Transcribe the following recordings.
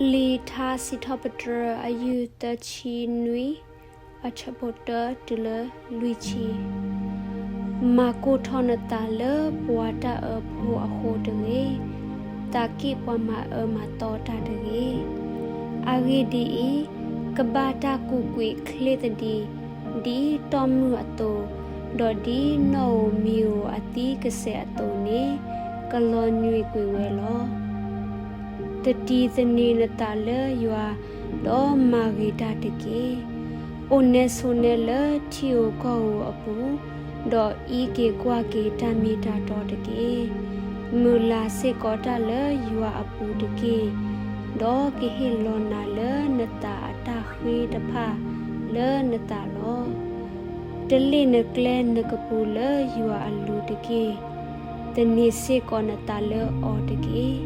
လံာ်ထါစံးထီၣ်ပတြၢၤ အယုၢ်သၢဆံနွံ, အဆၢဖိတၢတုၤလၢလွံၢ်ဆံ. မၤကိၢ်ထီၣ်နသးလၢပှၤတၢ်အၢဖိအဃိတဂ့ၤ, သးက့ၣ်ပှၤမၤအၢမၤသီတၢ်တဂ့ၤ. အဂ့ၢ်ဒ်အံၤ, ကဘၣ်တၢ်ကူးကွံာ်ချ့သဒံး, ဒ်တီၢ်မုၢ်အသိး, ဒီးဒ်နီၣ်ဧိၤမံၤဧိၤအသံကစဲးအသိးန့ၣ်, ကလီၤညွံးကွံာ်ဝဲလီၤ. သတံၤသန့ၤနသးလၢယွၤ, ဒီးမၤဂ့ၤတၢ်တက့ၢ်. အိၣ်နဲဆိးနဲလၢထံဧိၤကီၢ်ဧိၤအပူၤ, ဒီးအံးက့ၤကွၢ်က့ၤတၢ်မ့ၢ်တၢ်တီတက့ၢ်. မုၢ်လၢ်စ့ၢ်ကီးတၢ်လၢယွၤအပူၤတက့ၢ်, ဒီးကဟ့ၣ်လီၤနၤလၢနသးအတၢ်ဃ့တဖၣ်လၢနသးလီၤ. တလ့ၣ်နကျဲနကပူၤလၢယွၤအလိၤတက့ၢ်. သန့ၤစ့ၢ်ကီးနသးလၢအီၤတက့ၢ်,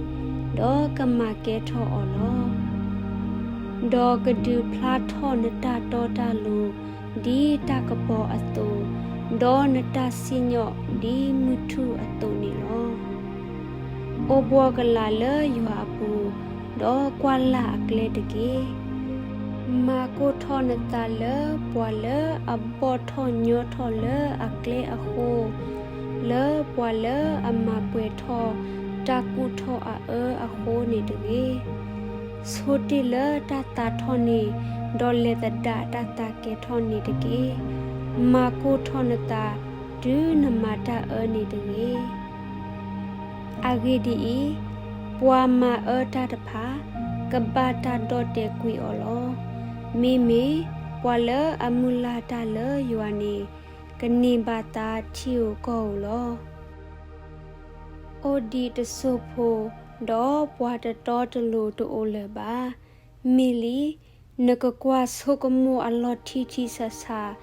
ဒီးကမၤကဲထီၣ်အီၤလီၤ. ဒီးကဒုးဖျါထီၣ်နတၢ်တီတၢ်လိၤ ဒ်တၢ်ကပီၤအသိး, ဒီးနတၢ်စံၣ်ညီၣ်ဒ်မုၢ်ထူၣ်အသိးန့ၣ်လီၤ. အိၣ်ဘှီၣ်ကလာ်လၢယွၤအပူၤ, ဒီးကွၢ်လၢ်အကျဲတက့ၢ်. မၤကိၢ်ထီၣ်နသးလၢပှၤလၢအဘီၣ်ထီၣ်ညီထီၣ်လၢအကျဲအဃိ, လၢပှၤလၢအမၤပှဲၤထီၣ်တၢ်ကူၣ်ထီၣ်အအၢအဃိန့ၣ်တဂ့ၤ. ဆိတ့ၢ်လၢတၢ်သးထီၣ်န့ၣ်, ဒီးလဲၤသဒၣ်တၢ်သးကဲၤထီၣ်န့ၣ်တက့ၢ်. မၤကိၢ်ထီၣ်နသးတုၤနမၤတၢ်အၢန့ၣ်တဂ့ၤ. အဂ့ၢ်ဒ်အံၤ, ပှၤမၤအၢတၢ်တဖၣ် ကဘၣ်တၢ်ဒီၣ်တဲာ်ကွံာ်အီၤလီၤ. မ့မ့ၢ်ပှၤလၢအမုၢ်လၢ်တၢ်လၢယွၤန့ၣ်, ကန့ၢ်ဘၣ်သါထံဧိၤကီၢ်ဧိၤလီၤ. အိၣ်ဒံးတစိၢ်ဖိ, ဒီးပှၤတတီတလိၤတအိၣ်လၢၤဘၣ်. မ့ၢ်လံ, နကကွၢ်ဆိကမိၣ်အလီၢ်ထံထံဆးဆး,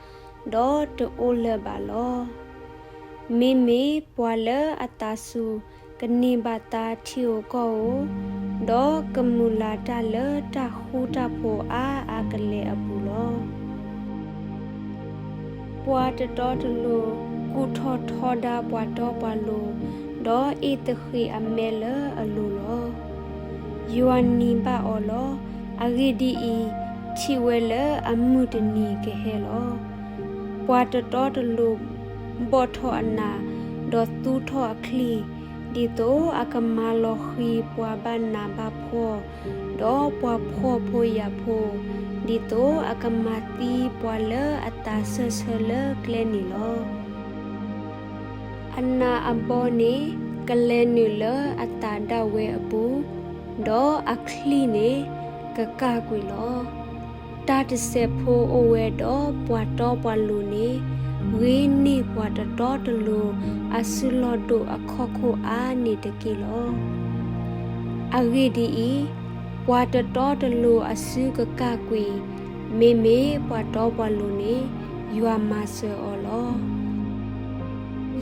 ဒီးတအိၣ်လၢၤဘၣ်လီၤ. မ့မ့ၢ်ပှၤလၢအသးစူၤကန့ၢ်ဘၣ်သါထံဧိၤကီၢ်ဧိၤ, ဒီးကမုၢ်လၢ်တၢ်လၢတၢ်ဃူတၢ်ဖိးအါအါကလဲာ်အပူၤလီၤ. ပှၤတတီတလိၤကူၣ်ထီၣ်ထီဒါပှၤတီပှၤလိၤ, ဒီးအ့ၣ်သဃံးအမဲလၢအလိၤလီၤ. ယွၤနံၤဘၣ်အီၤလီၤ. အဂ့ၢ်ဒ်အံၤ, ထံၣ်ဝဲလၢအမုၢ်တနံၤကဟဲလီၤ. ပှၤတတီတလိၤဘီၣ်ထီၣ်အနး, ဒီးသူထီၣ်အချံ, ဒ်သိးအကမၤလီၤဃံၤပှၤဘၣ်နးဘၣ်ဖှီၣ်, ဒီးပှၤဖှီၣ်ဖိယာ်ဖိ, ဒ်သိးအကမၤသံပှၤလၢအသးစၢၢ်ဆၢလၢကျဲန့ၣ်လီၤ. အနးအဘီန့ၣ်ကလဲၤနုာ်လၢအသးဒၣ်ဝဲအပူၤ, ဒီးအချံန့ၣ်ကကၢ်ကွံာ်လီၤ. တၢ်တစဲးဖိအိၣ်ဝဲဒီးပှၤတီပှၤလိၤန့ၣ်, ဂ့ၤန့ၢ်ပှၤတတီတလိၤအစုလီၢ်ဒိၣ်အခီၣ်ခိၣ်အါန့ၣ်တက့ၢ်လီၤ. အဂ့ၢ်ဒ်အံၤ, ပှၤတတီတလိၤအစုကကၢ်ကွံာ်, မ့မ့ၢ်ပှၤတီပှၤလိၤန့ၣ်, ယွၤမၤစၢၤအီၤလီၤ.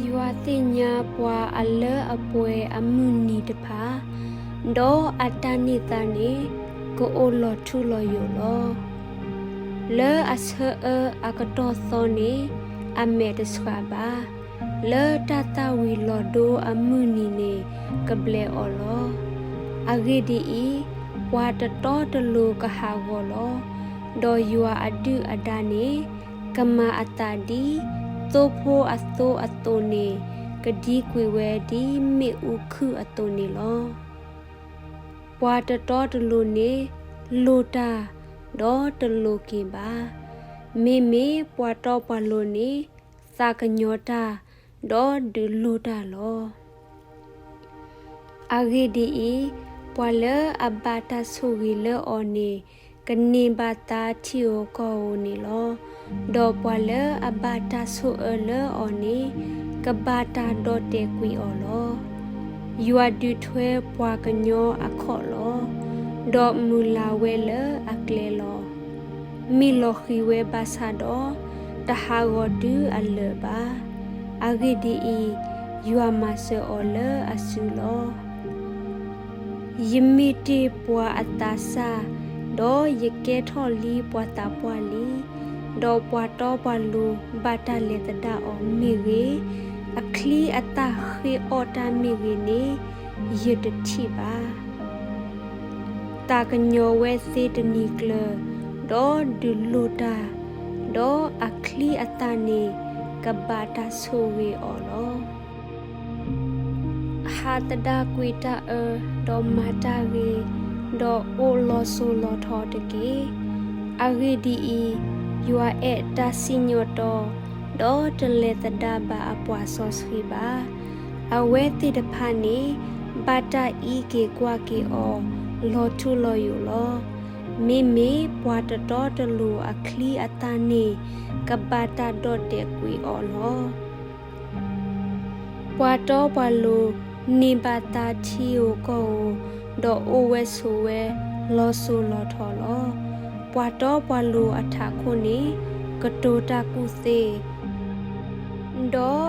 ယွၤသ့ၣ်ညါပှၤအလၢအပှဲၤအမုၢ်နံၤတဖၣ်, ဒီးအတၢ်န့ၢ်သါန့ၣ်ကအိၣ်လီၤထူလီၤယိာ်လီၤ. လၢအဆၢအၢအကတီၢ်သီန့ၣ်အမဲာ်တဆှးဘၣ်, လၢတၢ်သၣ်ဝံၤလီၤဒိအမုၢ်နံၤန့ၣ်ကဘျဲးအီၤလီၤ. အဂ့ၢ်ဒ်အံၤ, ပှၤတတီတလိၤကဟးဂီၤလီၤ. ဒီးယွၤအဒုၣ်အဒါန့ၣ်ကမၤအသးဒ်သိဖိအသိအသိးန့ၣ်, ကဒံကွံာ်ဝဲဒ်မ့ၣ်အူခုၣ်အသိးန့ၣ်လီၤ. ပှၤတတီတလိၤန့ၣ်လိၢ်တၢ်, ဒီးတလိၤက့ၤဘၣ်. မ့မ့ၢ်ပှၤတီပှၤလိၤန့ၣ်သးကညီၤတၢ်, ဒီးဒုးလိၢ်တၢ်လီၤ. အဂ့ၢ်ဒ်အံၤ, ပှၤလၢအဘၣ်တၢ်ဆိၣ်ဂ့ၤလၢအီၤန့ၣ်, ကန့ၢ်ဘၣ်သါထံဧိၤကီၢ်ဧိၤန့ၣ်လီၤ. ဒီးပှၤလၢအဘၣ်တၢ်ဆိၣ်အၢလၢအီၤန့ၣ်, ကဘၣ်တၢ်ဒီၣ်တဲာ်ကွံာ်အီၤလီၤ. ယွၤဒုးထွဲပှၤကညီအခီၣ်လီၤ. ဒီးမုၢ်လၢ်ဝဲလၢအကျဲလီၤ. မ့ၢ်လီၤဃံၤဝဲဘၣ်ဆၣ်ဒီး, တဟးဂီၤတုၤအလၢာ်ဘၣ်. အဂ့ၢ်ဒ်အံၤ, ယွၤမၤစၢၤအီၤလၢအစုလီၤ. ယမ့ၢ်တ့ၢ်ပှၤအသးစၢ်, ဒီးယကဲထီၣ်လံပှၤသးပှၢ်လံ. ဒီးပှၤတီပှၤလိၤဘၣ်တၢ်လဲၤသဒၣ်အီၤမ့ၢ်ဂ့ၤ, အချံအသၣ်ဃ့အီၣ်တၢ်မ့ၢ်ဂ့ၤန့ၣ်, ယတထံၣ်ဘၣ်. သးကညီၤဝဲသ့တနံၤကျၢၤ, ဒီးဒုးလိၢ်တၢ်, ဒီးအချံအသၣ်န့ၣ် ကဘၣ်တၢ်ဆိၣ်ဂ့ၤအီၤလီၤ. ဟးသဒၣ်ကွံာ်တၢ်အၢ, ဒီးမၤတၢ်ဂ့ၤ, ဒီးအိၣ်လီၤစိၤလီၤထီတက့ၢ်. အဂ့ၢ်ဒ်အံၤ, ယွၤအဲၣ်တၢ်စံၣ်ညီၣ်တီ, ဒီးတလဲၤသဒၣ်ဘၣ်အပှၤစီဆှံဘၣ်. အဝဲသ့ၣ်တဖၣ်န့ၣ် ဘၣ်တၢ်အံးက့ၤကွၢ်က့ၤအီၤလီၤထူလီၤယိာ်လီၤ. မ့မ့ၢ်ပှၤတတီတလိၤအချံအသၣ်န့ၣ် ကဘၣ်တၢ်ဒီၣ်တဲာ်ကွံာ်အီၤလီၤ. ပှၤတီပှၤလိၤန့ၢ်ဘၣ်သါထံဧိၤကီၢ်ဧိၤ, ဒီးအိၣ်ဝဲဆိးဝဲလီၤစိၤလီၤထီလီၤ. ပှၤတီပှၤလိၤအထးခိၣ်န့ၣ် ကတိၤတၢ်ကူၣ်သ့, ဒီး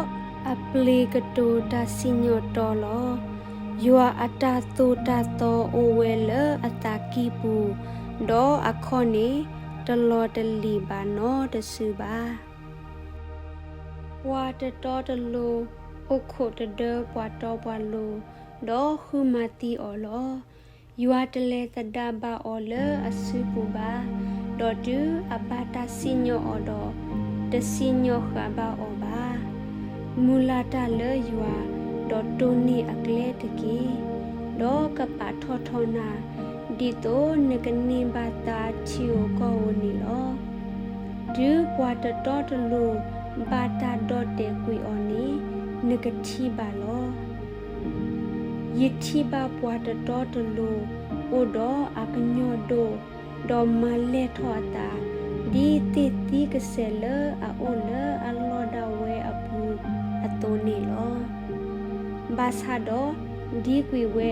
အပျ့ၤကတိၤတၢ်စံၣ်ညီၣ်တီလီၤ. ယွၤအတၢ်သိၣ်တၢ်သီအိၣ်ဝဲလၢအသးကံၢ်ပူၤ, ဒီးအခီၣ်န့ၣ်တလီၤတလံၤဘၣ်နီတစုဘၣ်. ပှၤတတီတလိၤအိၣ်ခိးတဒၢပှၤတီပှၤလိၤ, ဒီးဃုမၤသံအီၤလီၤ. ယွၤတလဲၤသဒၣ်ဘၣ်အီၤလၢအစုပူၤဘၣ်, ဒီးတုၤအဘၣ်တၢ်စံၣ်ညီၣ်အီၤဒီး, တစံၣ်ညီၣ်ဃာ်ဘၣ်အီၤဘၣ်. မုၢ်လၢ်တၢ်လၢယွၤ, ဒီးတိၢ်န့ၢ်အကျဲတက့ၢ်. ဒီးကပာ်ထီၣ်ထီနၤ, ဒ်သိးနကန့ၢ်ဘၣ်သါထံဧိၤကီၢ်ဧိၤန့ၣ်လီၤ. တုၤပှၤတတီတလိၤဘၣ်တၢ်ဒီၣ်တဲာ်ကွံာ်အီၤန့ၣ်, နကထံၣ်ဘၣ်လီၤ. ယထံၣ်ဘၣ်ပှၤတတီတလိၤအိၣ်ဒီးအကညီၢ်ဒိၣ်, ဒီးမၤလဲၢ်ထီၣ်အသး, ဒ်သ့ၣ်သံကစဲးလၢအအိၣ်လၢအလီၢ်ဒၣ်ဝဲအပူၤအသိးန့ၣ်လီၤ. ဘၣ်ဆၣ်ဒီးဒံကွံာ်ဝဲ,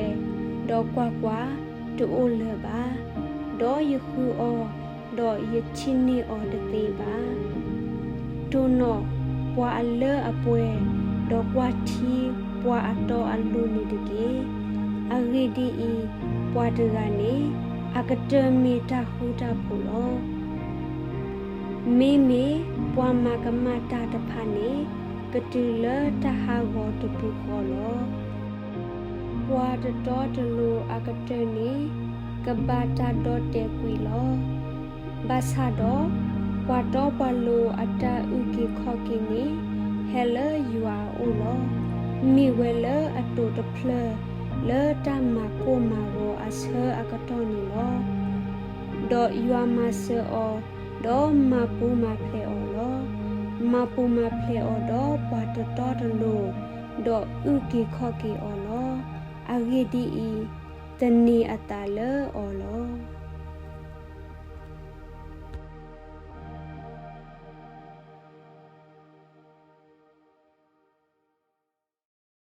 ဒီးကွၢ်ကွၢ်, တအိၣ်လၢၤဘၣ်. ဒီးယဃုအီၤ, ဒီးယထံၣ်န့ၢ်အီၤတသ့ဘၣ်. တိၢ်နီၣ်ပှၤအလၢအပှဲၤ, ဒီးကွၢ်ထံပှၤအတီအလိၤန့ၣ်တက့ၢ်. အဂ့ၢ်ဒ်အံၤ, ပှၤတဂၤန့ၣ် အကတၢၢ်မ့ၢ်တၢ်ဃူတၢ်ဖိးလီၤ. မ့မ့ၢ်ပှၤမၤကမၣ်တၢ်တဖၣ်န့ၣ် ကတုၤလၢတၢ်ဟးဂီၤတပူၤဃီလီၤ. ပှၤတတီတလိၤအကတၢၢ်န့ၣ် ကဘၣ်တၢ်ဒီၣ်တဲာ်ကွံာ်လီၤ. ဘၣ်ဆၣ်ဒီးပှၤတီပှၤလိၤအတၢ်အုၣ်က့ၤခီၣ်က့ၤန့ၣ် ဟဲလၢယွၤအအိၣ်လီၤ. မ့ၢ်ဝဲလၢအတိာ်တဖျၢၣ် လၢတၢ်မၤကိၢ်မၤဂီၤအဆၢအကတီၢ်န့ၣ်လီၤ. ဒီးယွၤမၤစၢၤအီၤ, ဒီးမၤပူၤမၤဖျဲးအီၤလီၤ. မၤပူၤမၤဖျဲးအီၤဒီးပှၤတတီတလိၤ, ဒီးအုၣ်က့ၤခီၣ်က့ၤအီၤလီၤ. အဂ့ၢ်ဒ်အံၤ, သန့ၤအသးလၢအီၤလီၤ.